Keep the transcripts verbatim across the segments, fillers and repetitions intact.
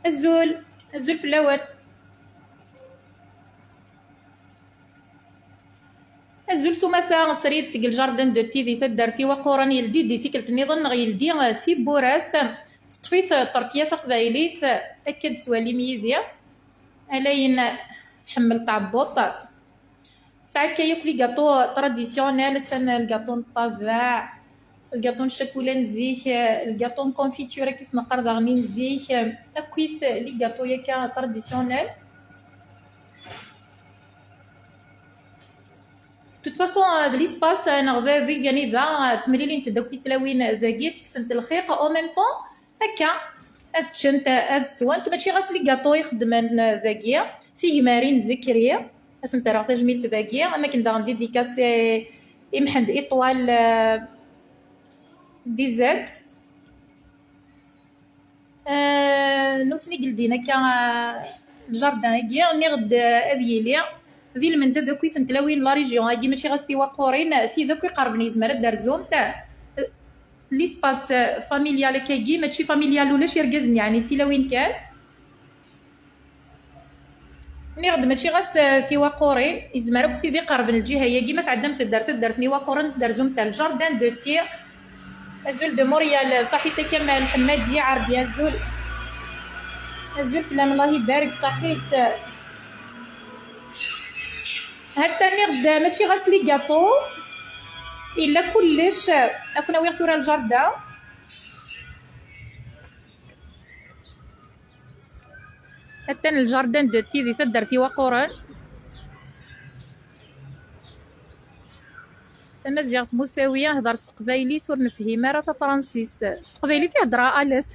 Azul, azul fell-awen. Azul s umata, srid seg le jardin de thé di taddart Iwaqquren, yeldi-d i tikkelt nniḍen neɣ yeldi, eh, tiwwura-s. Teṭṭef-it, eh, Ṭerkiya taqbaylit, eh, akka d-tettwalim yid-i. Ala ayen tḥemmel tɛebbuḍt. Tesɛa akka yakk les gâteaux traditionnels, attan lgaṭu n ṭṭabeɛ, lgaṭu n ccakula n zik, lgaṭu n confiture akka i s-neqqar daɣen i n zik, akkit les gâteaux yakka traditionnels. De toute façon, d l'espace neɣ d, d igan i da, ttemlilint-d akk tlawin dagi, tteksent lxiq, en même temps, akka, ad ččent, ad swent. Mačči ɣas les gâteaux i xeddmen dagi, tigmarin zikri, ad sent-rreɣ tajmilt dagi, am akken daɣen dédicace i Mḥend Iṭwal, eh, D Z. Eh, nutni i yeldin akka, eh, le jardin-agi, nniɣ-d, eh, ad yili d ilmend ad akk i tent-tlawin n la région-agi, mačči ɣas tiwaqurin, tid akk iqerben yezmer ad d-rzumt. L'espace familial akkagi, mačči familial ulac irgazen, yeɛni d tilawin kan. Nniɣ-d mačči ɣas, eh, tiwaqurin, yezmer akk tid iqerben lǧiha-agi, ma tɛeddamt-d ar taddart n Iwaquren, ad d-terzumt ar le jardin de thé. Azul de Montréal, saḥit a Kamal Ḥemmadi Ɛerbi, azul. Azul fell-am, Allah ibarek, saḥit. Hatta nniɣ-d mačči ɣas les gâteaux, yella kullec, ad ken-awiɣ tura le jardin. Atan le jardin de thé di taddart Iwaquren. Tamaziɣt Musawi, hder s teqbaylit, ur nefhim ara tafransist. S teqbaylit i heddreɣ alas.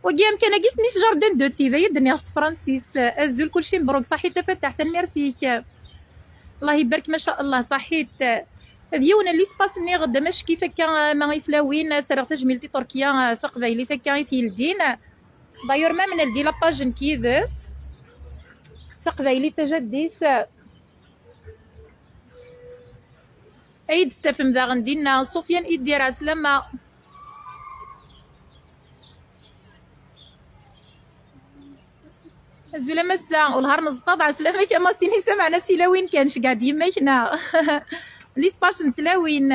Wagi amkan-agi isem-is jardin de thé, d aya d-nniɣ s tefransist. Azul, kulci mebruk, saḥit a Fataḥ, tanemmirt-ik. Allah ibarek, ma sha Allah, saḥit. D yiwen n l'espace nniɣ-d amackif akka, ama i tlawin, ad s-rreɣ tajmilt i Turkiya, taqbaylit akka i t-yeldin. D'ailleurs, même neldi la page nekk yid-s. Taqbaylit tajaddit. Ay d-tettafem daɣen dinna, Sufyan Iddir, ɛeslama. Azul a massa, ulhar n ẓeṭṭaḍ, ɛeslama-k a Massinissa, meɛna d tilawin kan, ceggeɛ-d yemma-k, neɣ? L'espace n tlawin.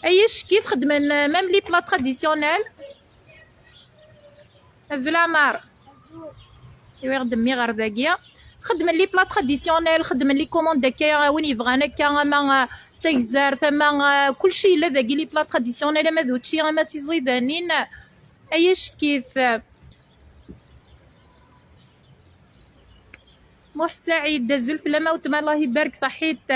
Ay ack-it, xeddmen même les plats traditionnels. Azul Ɛmar. Iwi ɣ-d mmi ɣer dagi. Xeddmen les plats traditionnels, xeddmen les commandes akka, win yebɣan akka, ama, ah, d tagzart, ama, ah, kulci yella dagi, les plats traditionnels, ama d učči, ama d tiẓidanin. Ay ack-it. Muḥ Saɛid, azul fell-am a weltma, Allah ibarek, saḥit.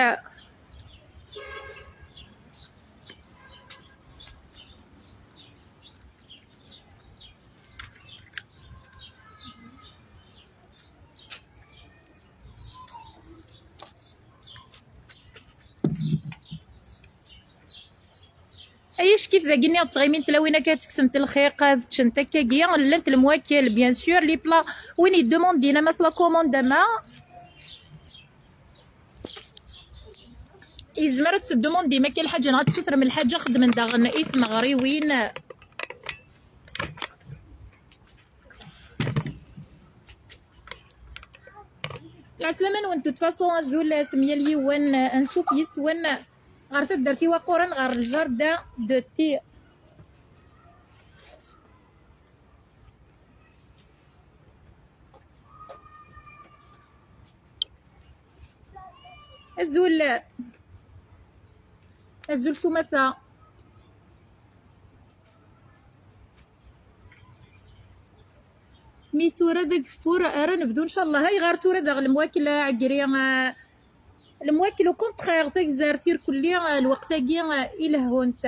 Ay ack-it dagi, nniɣ-d ttɣimint tlawin akka, ad tteksent lxiq, ad ččent akkagi. Llant lemwakal, bien sûr, les plats, win yeddumundin ama s la commande ama. Yezmer ad teddumundim akka lḥaǧa neɣ ad tessutrem lḥaǧa, xeddmen daɣen i tmeɣriwin. Lɛeslama-nwen, de toute façon, azul s myal yiwen, ansuf yis-wen ɣer taddart Iwaquren, ɣer le jardin de thé. Azul. Azul s umata. Mi tura d ageffur ara nebdu, ncallah. Ayɣer tura daɣ lemwakel, a Ɛegri, ah, lemwakel, au contraire, tagzart irkelli, ah, lweqt-agi, ah, i lehhunt.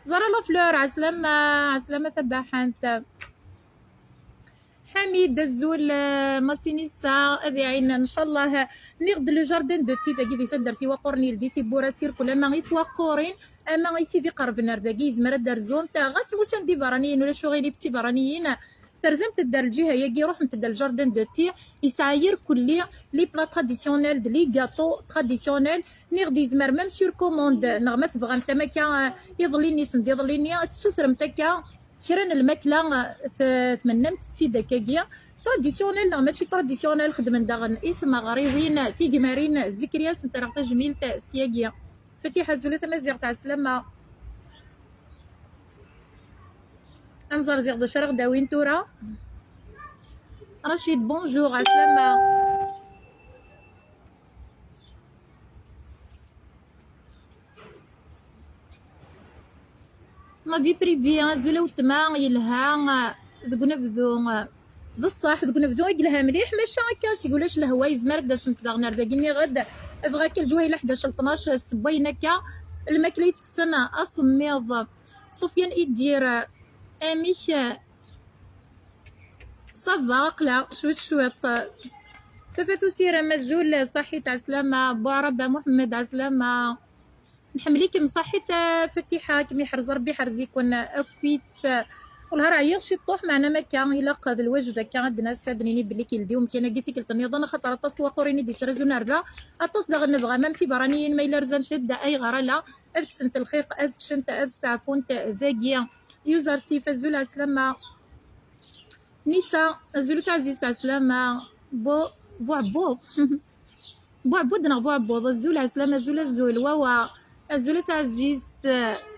Zara la fleur, ɛeslama, ɛeslama tabaḥant. Ḥamid, azul, eh, Masinissa, ad iɛin, ncallah. Nniɣ-d le jardin de thé dagi di taddart Iwaquren yeldi tiwwura circulaire, ama i twaqurin, ama i tid iqerben ar dagi, yezmer ad d-rzumt. Ɣas usan-d iberraniyen, ulac uɣilif d tiberraniyin, terzamt-d ar lǧiha-yagi, ruḥemt-d ar le jardin de thé, yesɛa irkelli les plats traditionnels d les gâteaux traditionnels. Nniɣ-d yezmer même sur commande, neɣ ma tebɣamt am akka, eh, iḍelli-nni, send iḍelli-nni, ad tessutremt akka, Kra n lmakla, eh, t-, tmennamt-tt-id akkagi. Traditionnel neɣ mačči traditionnel, xedmen daɣen i tmeɣriwin tigmarin, zikri ad sent-rreɣ tajmilt syagi. Fatiḥa, azul a tamaziɣt, ɛeslama. Ad nẓer ziɣ d acu ara ɣ-d-awin tura. Racid, bonjour, ɛeslama. Ma vie privée, azul a weltma, yelha deg unebdu. D ṣṣeḥ, deg unebdu i yelha mliḥ, maca akka seg ulac lehwa yezmer ad d-asent daɣen ar dagi nniɣ-d. Dɣa akka lǧuha yella ḥdac tnac ssewwayen akka lmakla yettekksen asemmiḍ. Sufyan Idir, amek? Ça va, aql-aɣ cwiṭ cwiṭ. Tafat Usirem, azul, ṣaḥit, ɛeslama. Buɛraba Muḥemmed, ɛeslama. Nḥemmel-ikem, ṣaḥit a Fatiḥa, kem-iḥrez Rebbi, iḥrez-iken akkit. Wellah ar ɛyiɣ ciṭṭuḥ, meɛna ma akka ilaq d lwajeb akka ad d-nas, ad d-nini belli k-yeldi umkan-agi tikkelt nniḍen, axaṭer aṭas n twaqurin i d-yettrazun ar da, aṭas daɣen nebɣa, ma am tiberraniyin ma yella rzant-d, ayɣer ala, ad kksent lxiq, ad ččent, ad steɛfunt dagi. Yuzarsif, azul, ɛeslama. Nisa, azul a taɛzizt, ɛeslama. Bu-, Buɛbuḍ. Buɛbud neɣ Buɛbuḍ, azul, ɛeslama, azul, azul, wawa. Azul a taɛzizt,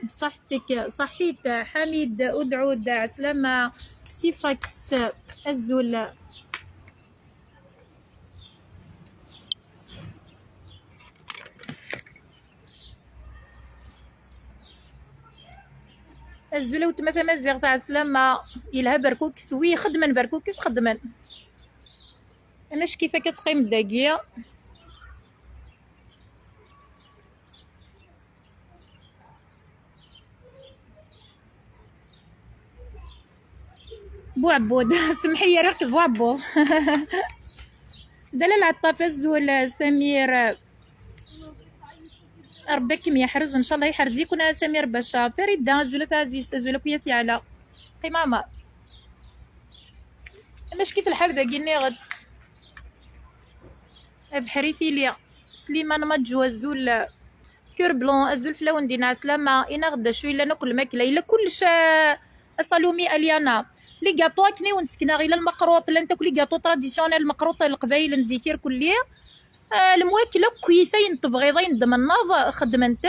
bṣaḥetek, ṣaḥit, Ḥamid, Udɛud, ɛeslama, Sifaks, azul. Azul a weltma tamaziɣt, ɛeslama. Yelha berkukes, wi ixeddmen berkukes xeddmen. Amack kif akka teqqim dagi. Buɛbud, semḥ-iyi, rriɣ-k d Buɛbud. Dala Lɛeṭṭaf, azul, Samir. Rebbi ad kem-yeḥrez, ncallah yeḥrez-iken a Samir Baca. Farida, azul a taɛzizt, azul akk yat yeɛla. Qim Ɛmer. Amack kif lḥal dagi nniɣ-d. Abeḥri tili. Sliman Maǧu, azul. Cœur blanc, azul fell-awen dina, ɛeslama. Inaɣ-d d acu yellan akk lmakla. Yella kullec, a, a Salumi Aliana. Les gâteaux akken i wen-d-sekneɣ, yella lmeqruṭ, llant akk les gâteaux traditionnels, lmeqruṭ n Leqbayel n zik irkelli. Ah, lemwakkel akk ayen tebɣiḍ, ayen d-tmennaḍ, xeddment-t.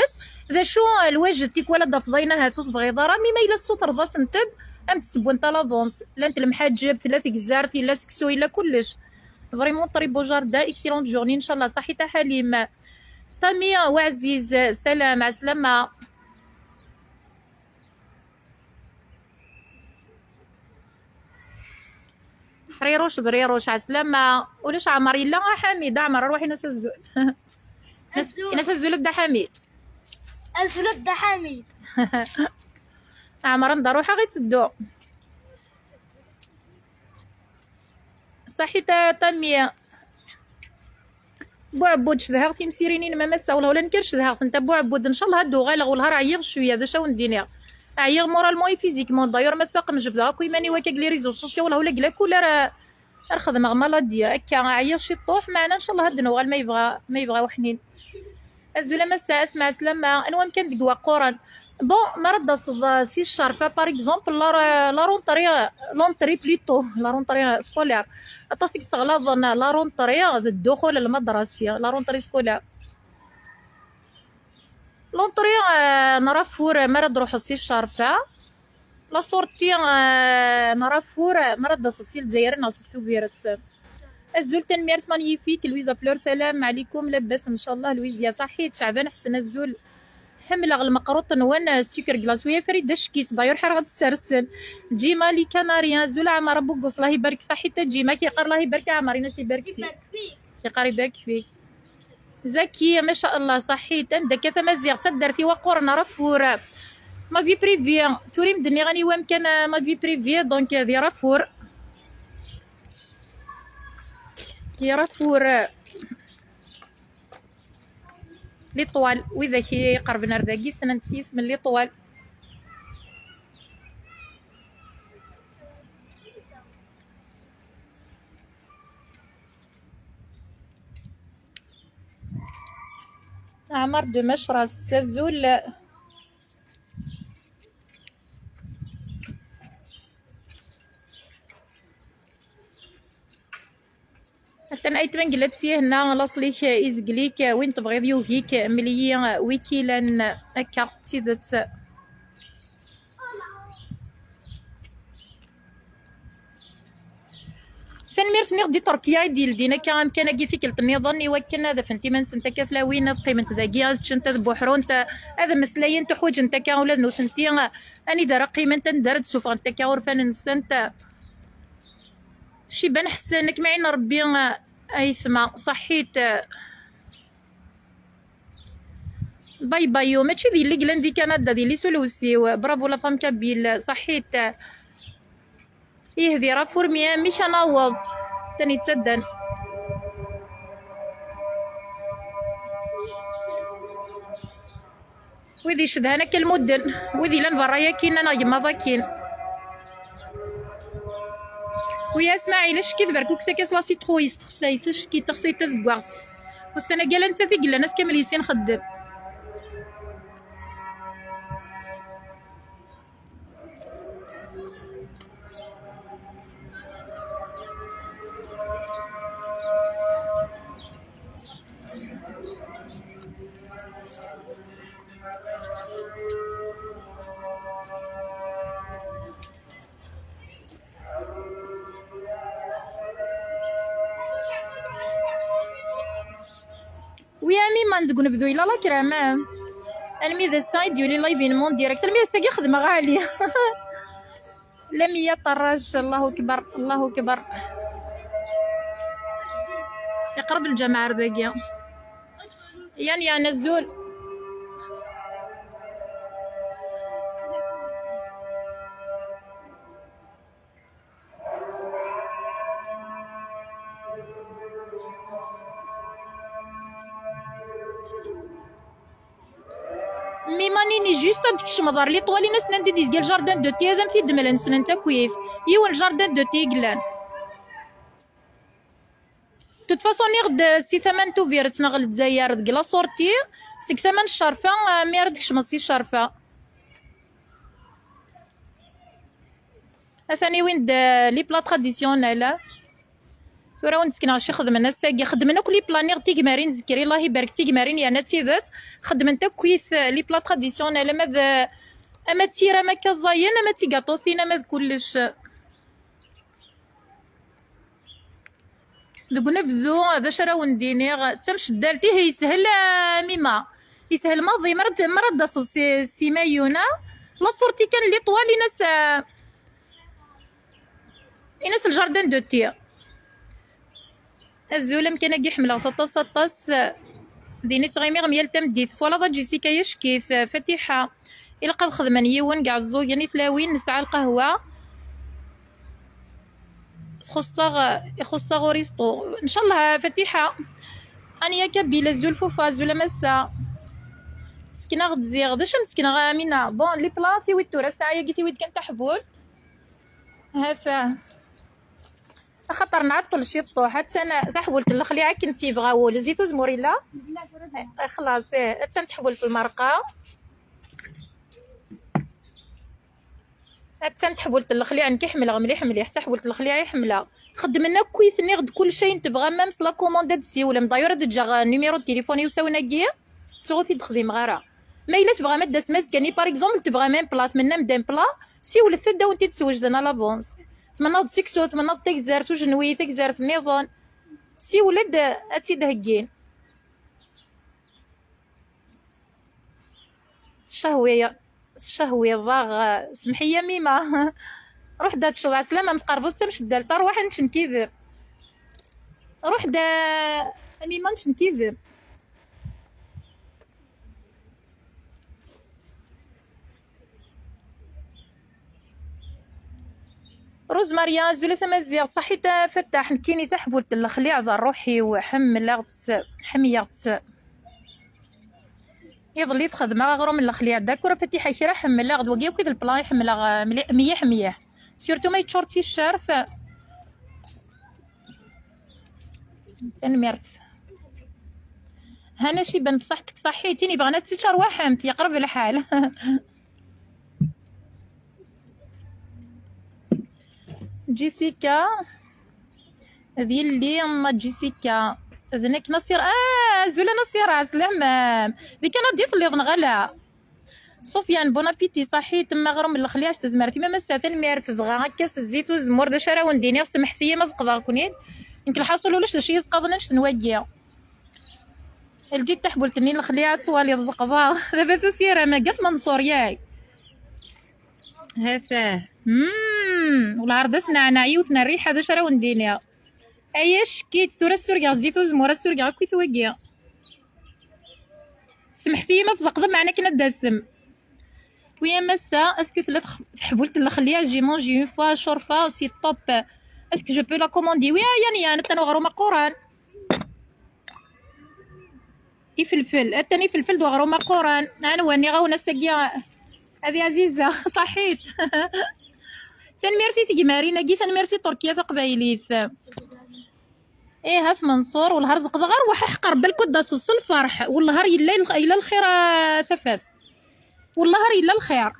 D acu, ah, lwaǧed tikwal ad d-tafeḍ ayen ahat ur tebɣiḍ ara, mi ma yella tessutreḍ-asent-d, am tessewwent à l'avance. Llant lemḥaǧeb, tella tegzart, yella seksu, yella kullec. Vraiment très beau jardin, excellente journée, ncallah, ṣaḥit a Ḥalim. Tami Waɛziz, salam, ɛeslama. Ḥriruc briruc, ɛeslama. Ulac Ɛmer yella, a Ḥamid, Ɛmer, arwaḥ in-as azul. Azul. In-as azul a Dda Ḥamid. Azul a Dda Ḥamid. Ɛmer, anda ruḥeɣ i tteddu. Ṣaḥit a Tami. Buɛbud, cedhaɣ timsirin-inem a massa, wellah ula nekk ar cedhaɣ-tent a Buɛbud, ncallah ad d-uɣaleɣ, wellah ar ɛyiɣ cwiya, d acu a wen-d-iniɣ. Ɛyiɣ moralement et physiquement, d'ailleurs ma tfaqem jebdeɣ akk iman-iw akka deg les réseaux sociaux, wellah ula deg lakul ara ar xedmeɣ maladie, akka ɛyiɣ ciṭṭuḥ, meɛna ncallah ad d-nuɣal ma yebɣa, ma yebɣa uḥnin. Azul a massa, asma ɛeslama, anwa amkan deg waqquren? Bon, mi ara d-taseḍ, euh, si ccerfa, par exemple, la, la rentrée, l'entrée plutôt, la rentrée scolaire. Aṭas i yesseɣlaḍen la rentrée d ddexul lmadrasi, la rentrée scolaire. L'entrée, euh, n Rafur, mi ara d-truḥeḍ si ccerfa. La sortie, euh, n Rafur, mi ara d-taseḍ si Lezzayer neɣ seg Tubiret. Azul, tanemmirt, magnifique. Louisa Fleur, salam ɛlikum, labas, ncallah. Louisa, ṣaḥit. Caɛban Ḥsen, azul. Ḥemmleɣ lmeqruṭ-nwen, euh, sucre glace. Wiya Farida Ckis, d'ailleurs ḥareɣ ad tt-ssersen. Ǧima, les Canariens, azul Ɛmar Abugus, Allah ibarek, ṣaḥit a Ǧima, k-yeqqar Allah ibarek a Ɛmar, in-as ibarek fik. K-yeqqar ibarek fik. Zaki, ma sha Allah, ṣaḥit. Anda akka tamaziɣt, taddart iwaqquren, Rafur. Ma vie privée, tura i m-d-nniɣ aniwa amkan, euh, ma vie privée, donc, euh, di Rafur. Di Rafur. L'étoile, widak i iqerben ar dagi ssnen-t s yisem n L'étoile. Ɛmar de Mecras, azul. Atan ay tmenglet sya henna, laṣel-ik izgel-ik, win tebɣiḍ yugi-k, mel-iyi wi k-ilan akka d tidet. Tanemmirt-nni di Turkiya i d-yeldin akka amkan-agi tikkelt nniḍen i wakken ad afent iman-nsent akka tlawin, ad qqiment dagi, ad ččent, ad buḥrunt, ad mmeslayent, uḥwaǧent akka ula d nutenti anida ara qqiment, anda ara d-ssuffɣent akka urfan-nsent. Ciban Ḥsen, ad kem-iɛin Rebbi, aytma, ṣaḥḥit. Bye bye, mačči d yelli yellan di Kanada, d yelli-s ulewsiw. Bravo la femme kabyle, ṣaḥḥit. Yehdi ɣef urmi, amek ad naweḍ? Atan yettaddan. Wid icedhan akka lmudden, wid yellan berra yakin, neɣ yemmaḍ akin. Wiya Smaɛil, acki tberkukes akka s la citrouille, s texsayt, acki texsayt tazeggaɣt. Ussan-agi ala nettat i yellan ass kamel yes-i nxeddem. Wi a Miman, deg unebdu yella la crème. Almi d ass-a i d-yuli live in mon direct. Almi d ass-agi xedmeɣ ɛali. Lamiya Ṭarrac, Allahu akbar, Allahu akbar. Iqreb lǧameɛ ar dagi. Yan yan, azul. Mi manini juste ad tkecmeḍ ɣer Litwal-in, asen anda i d-yezga le jardin de thé, ad am-t-id-mlen ssnen takuyt. Yiwen jardin de thé i yellan. De toute façon, niɣ-d si tama n Tubiret neɣ Lezzayer deg la sortie, seg tama n Ccerfa, eh, mi ara d-tkecmeḍ si Ccerfa. Atan iwin-d, eh, les plats traditionnels. Tura wen d-sekneɣ acu xedmen ass-agi. Xedmen akk les plats, niɣ tigmarin, zekker, Allah ibarek, tigmarin yerna d tidet. Xedmen takkit, eh, les plats traditionnels, ama d, ama d tira, ama d kaẓayen, ama d tigaṭutin, ama d kullec. Deg unebdu, d acu ara wen-d-iniɣ, d tamceddalt, ihi yeshel, a Mima. Yeshel maḍi, mi ara d-, mi ara d-taseḍ si, si Mayuna, la sortie kan Litwal, in-as, a, in-as le jardin de thé. Azul, amkan-agi ḥemmleɣ-t aṭas, aṭas. Din i ttɣimiɣ myal tameddit. Twalaḍ a Jessica, yack-it, Fatiḥa. Ilaq ad xedmen yiwen deg Iɛeẓẓugen i tlawin, nesɛa lqahwa. Txuṣṣ-aɣ, ixuṣṣ-aɣ uristu. Ncallah, Fatiḥa. Ania Kabila, azul Fufa, azul a massa. Sekneɣ-d ziɣ. D acu am d-sekneɣ, a Amina? Bon, les plats, tiwit tura, ssaɛa-yagi tiwit kan taḥbult. Hata. Axaṭer nɛeṭṭel ciṭṭuḥ. Attan taḥbult n lexliɛ akken tt-yebɣa wul. Zzit uzemmur yella? Eh, xlaṣ, eh. Attan teḥbult n lmerqa. Attan teḥbult n lexliɛ, nekk i ḥemmleɣ mliḥ mliḥ, taḥbult n lexliɛ i ḥemmleɣ. Xedmen akk i tniɣ-d kullec ayen tebɣam, même s la commande ad d-ssiwlem. D'ailleurs ad d-ǧǧeɣ, eh, numéro de téléphone i usawen-agi, ttuɣ ur t-id-xdimeɣ ara. Ma yella tebɣam ad d-tasem azekka-nni, par exemple, tebɣam un plat, tmennam-d un plat, siwlet-d ad wen-t-id-swejden à l'avance. Tmennaḍ seksu, tmennaḍ tagzert ujenwi, tagzert nniḍen, siwel-d ad tt-id-heggin. Tcehwi-, tcehwiḍ-aɣ, semḥ-iyi a Mima. Ruḥ-d ad teččeḍ, ɛeslama, ma tqerrbeḍ d tamceddalt, arwaḥ ad nečč nekk yid-m. Ruḥ-d a, a Mima, ad nečč nekk yid-m. Rose Maria, azul a tamaziɣt, ṣaḥit a Fattaḥ, nekkini taḥbult n lexliɛ d ṛṛuḥ-iw, ḥemmleɣ-tt, ḥemmleɣ-tt. Iḍelli txedmeɣ aɣrum n lexliɛ, d'accord a Fatiḥa, kra ḥemmleɣ, d wagi akk i d leplan i ḥemmleɣ, eh, mli-, myiḥ myiḥ. Surtout ma yeččur d ticcert. Tanemmirt. Hana Ciban, bṣaḥ-tek ṣaḥḥit, tin yebɣan ad tečč, arwaḥemt, yeqreb lḥal. Jessica. D yelli ma Jessica. D nekk Nasira. Ah, azul a Nasira, ɛeslama. Di Kanada i telliḍ neɣ ala? Sofiane, bon appétit. Ṣaḥit, ma aɣrum n lexliɛ s tezmert-im a massa, tanemmirt. Dɣa akka s zzit uzemmur, d acu ara wen-d-iniɣ, semḥet-iyi ma zeqḍeɣ-ken-id. Nekk lḥaṣul ulac d acu i yi-zeqqaḍen annect n wagi. Ldi-d taḥbult-nni n lexliɛ ad twaliḍ zeqḍeɣ. D abatus iram, agaf Manṣur, yak. Hatah. Mm, wellah ar d asneɛneɛ, yiwet n rriḥa, d acu ara wen-d-iniɣ. Ay ack-itt, tura surgeɣ zzit uzemmur, ad surgeɣ akkit wagi. Semḥet-iyi ma tzeqḍem, meɛna akken ad d-tasem. Oui a massa, est-ce que tella tx-, teḥbult n lexliɛ? J'ai mangé une fois, ccorfa, c'est top. Est-ce que je peux la commander? Oui, a yan yan, atan uɣrum aquran. Ifelfel, atan ifelfel d uɣrum aquran. Anwa nniɣ-awen ass-agi? Hadi Ɛziza, ṣaḥit. Tanemmirt i tegmarin-agi, tanemmirt i Turkiya taqbaylit. Ih, hat Manṣur, wellah ar zeqḍeɣ, ar waḥ ḥqer balkud d aseḍ s lferḥ. Wellah ar yella, yella lxir a tafat. Wellah ar yella lxir.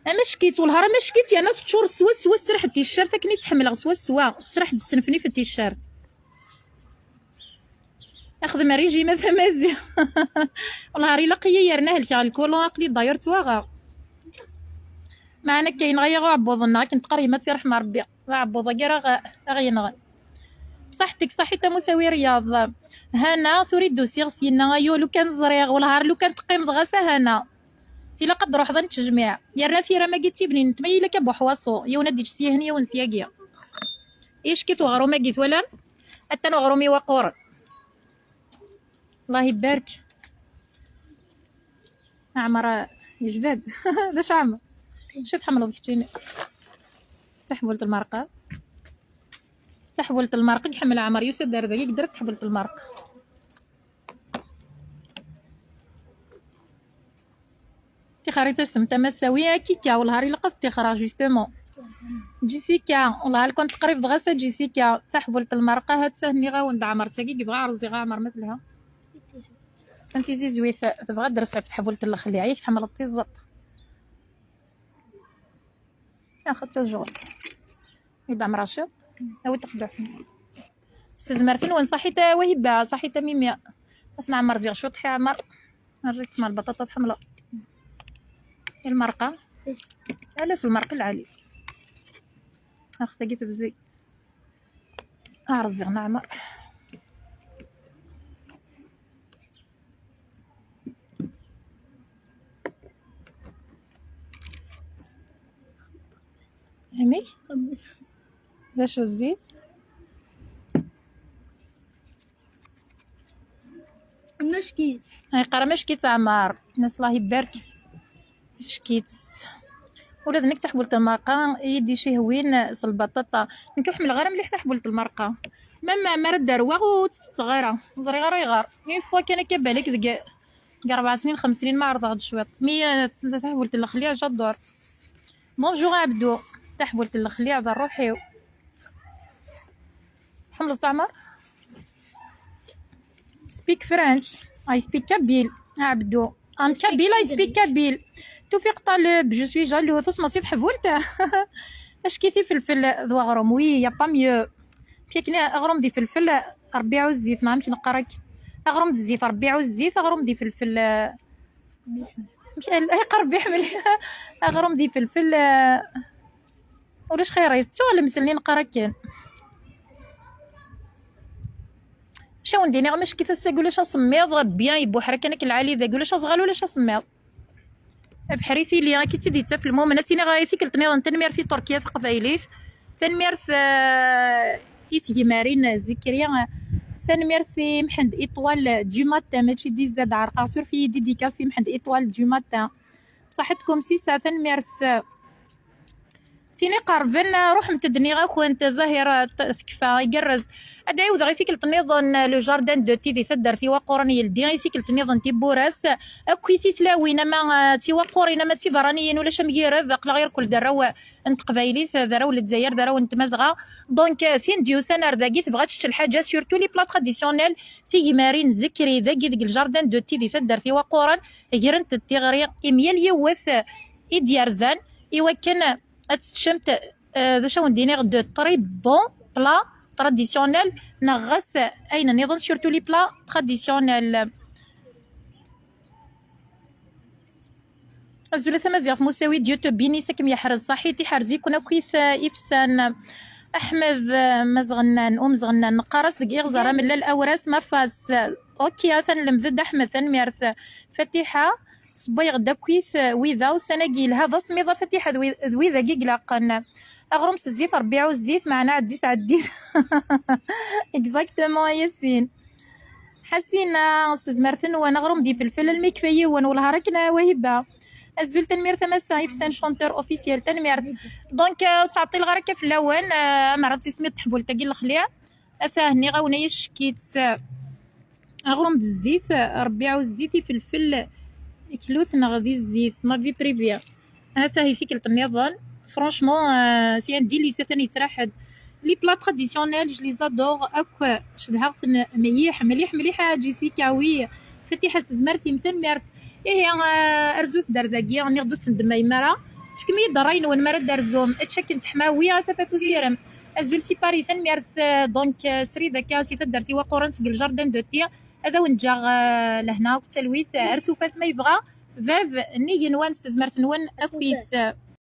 Amack-itt, wellah ar amack-itt, yerna teččur swaswa, tesraḥ-d ticcert akken i tt-ḥemmleɣ swaswa. Tesraḥ-d tesnefnif ticcert. Axdem rrijim a tamaziɣt. Wellah ar ilaq-iyi yerna helkeɣ lkulun, aql-i d'ailleurs ttwaɣeɣ. Meɛna akka yenɣa-yaɣ uɛebbuḍ-nneɣ, akken teqqar yemma ad tt-iṛḥem Ṛebbi. D aɛebbuḍ-agi ara ɣ-, aɣ-yenɣen. Bṣaḥ-tek, ṣaḥit a Musawi Ryaḍ. Hana, tura i d-usiɣ syenna, ayu, lukan ẓriɣ, wellah ar lukan teqqimeḍ ɣas a Hana. Tilaq ad d-ruḥeḍ ad nettejmiɛ. Yerna tiram-agi d tibnin, ma yella akka buḥwaṣu, yiwen ad d-iǧǧ syihen, yiwen syagi. Ickit uɣrum-agi, twalam? Atan uɣrum-iw aquren. Allah ibarek. Ɛmer yejbed. D acu Ɛmer? Acu tḥemmleḍ keččini? Taḥbult lmerqa. Taḥbult lmerqa i iḥemmel Ɛmer, yusa-d ar dagi, yedder taḥbult lmerqa. Tixer i tasem tamasawi, a Kika, wellah ar ilaq ad ttixreɣ, justement. Jessica, wellah ar kent qrib dɣa sa Jessica, taḥbult lmerqa, ha-tt-a nniɣ-awen-d Ɛmer, d tagi i yebɣa rẓiɣ Ɛmer ma telha. Tanti zizwit, tebɣa ad d-rseɣ ɣef tḥbult n lexliɛ, yak tḥemmleḍ tiẓeṭ. Ax, ad tajɣel. Yebda Ɛmer Racid, awi taqedduḥt-nni. S tezmert-nwen, ṣaḥit a Wahiba, ṣaḥit a Mimi. Ad s-nɛemmer ziɣ cwiṭ, ḥi Ɛmer. Rriɣ-kem ar lbaṭaṭa tḥemmleḍ. I lmerqa? Ala s lmerqa lɛali. Ax, tagi tebzi. Ar ziɣ neɛmer. Amek? D acu zzit? Mackit. Ay, qara mackit Ɛmar. Nas Allah ibarek. Mackit. Ula d nekk taḥbult n lmerqa i yi-d-icihwin s lbaṭaṭa. Nekk ur ḥemmleɣ ara mliḥ taḥbult n lmerqa. Même mi ara d-rweɣ ur tt-tetteɣ ara. Ur ẓriɣ ara ayɣer. Une fois kan akka balak deg, deg rebɛ snin, xems snin ma ɛerḍeɣ-d cwiṭ. Mi, eh, taḥbult n lexliɛ j'adore. Bonjour a Ɛebdu. Taḥbult n lexliɛ d ṛṛuḥ-iw. Tḥemmleḍ Ɛmar? Speak French. I speak Kabyle. A Ɛebdu. I'm Kabyle, I speak Kabyle. Tufik Taleb, je suis jaloux. Tusmeḍ si tḥbult? Ackit ifelfel d weɣrum. Oui, y a pas mieux. Akken aɣrum d ifelfel, Rebbi iɛuzzit, neɣ amek neqqar akka? Aɣrum d zzit, Rebbi iɛuzzit, aɣrum d ifelfel, eh, amek, eh, ay, Rebbi iḥmel. Aɣrum d ifelfel, eh, ulac xir-is, ttuɣ lemtel-nni neqqar akken. Acu awen-d-iniɣ, mackit ass-agi ulac asemmiḍ, bien, ibuḥer akken akken lɛali dagi, ulac aẓɣal, ulac asemmiḍ. Abeḥri tili, akka i tt-id-yettaf lmumen. Ad s-iniɣ i tikkelt nniḍen, tanemmirt i Turkiya taqbaylit, tanemmirt, eh, i tgemarin Zikri, tanemmirt i Mḥend Étoile du matin, mačči d izad ɛerqaɣ, suref-iyi, dédicace i Mḥend Étoile du matin. Ṣaḥitkum sisa, tanemmirt. Tin iqerben, ruḥemt-d, nniɣ-akent, Zahira t-, tekfa, igerrez. Ad ɛiwdeɣ i tikkelt nniḍen, le jardin de ti di taddart Iwaqquren yeldi, i tikkelt nniḍen tiwwura-s, akk i titlawin, ama, eh, d tiwaqqurin, ama d tiberraniyin, ulac amgired, aql-aɣ irkel d arraw n teqbaylit, d arraw n Lezzayer, d arraw n Tmazɣa. Donc, eh, tin d-yusan ar dagi tebɣa ad tečč lḥaǧa, surtout les plats traditionnels, tigmarin Zikri, dagi deg le jardin de ti di taddart Iwaqquren, grent-d tiɣri i myal yiwet i d-yerzan, i wakken ad teččemt Euh, d acu awen-d-iniɣ, de très bons plats traditionnels, neɣ ɣas ayen nniḍen, surtout les plats traditionnels. Azul a tamaziɣt Musawi, Dieu te bénisse, ad kem-yeḥrez ṣaḥit, iḥrez-iken akkit ifsan. Aḥmed, eh, Mazɣennan, Umezɣennan, neqqar-as deg iɣzer amellal awras ma fas. Ok, atan lemded Aḥmed, tanemmirt. Fatiḥa, sewwayeɣ-d akkit wida, ussan-agi yelha, d asemmiḍ a Fatiḥa, d wi-, d wid-agi i ilaqen. Aɣrum s zzit, Rebbi iɛuzz-it, meɛna ɛeddi-s ɛeddi-t. Exactement a Yasin. Ḥasina, s tezmert-nwen, aɣrum d ifelfel almi yekfa yiwen, wellah ar akken a Wahiba. Azul, tanemmirt a Massa Ifsan, chanteur officiel, tanemmirt. Donc, euh, ur ttɛeṭṭileɣ ara akka fell-awen, euh, amer ad tismiḍ teḥbult-agi n lexliɛ. Ata henniɣ-awen ay acekkit. Aɣrum d zzit, Rebbi iɛuzz-it, ifelfel, iklut neɣ di zzit, ma vie privée. Ata i tikkelt nniḍen. Franchement, euh, c'est un délice, atan yettraḥ-d. Les plats traditionnels, je les adore akk, cedhaɣ-ten mliḥ, mliḥ, mliḥ a Jessica, oui. Fatiḥa s tezmert-im, tanemmirt. Ihi, euh, arzut-d ar dagi, nniɣ-d ur ttendemmayem ara. Tefkem-iyi-d ṛṛay-nwen mi ara d-terzum. Ečč akken teḥma, oui, a tafat usirem. Azul si Paris, tanemmirt, euh, donc, euh, srid akka si taddart-iw aquran seg le jardin de thé. Ad awen-ǧǧeɣ, euh, lehna akked talwit, euh, ar tufat ma yebɣa bab n yigenwan s tezmert-nwen akkit.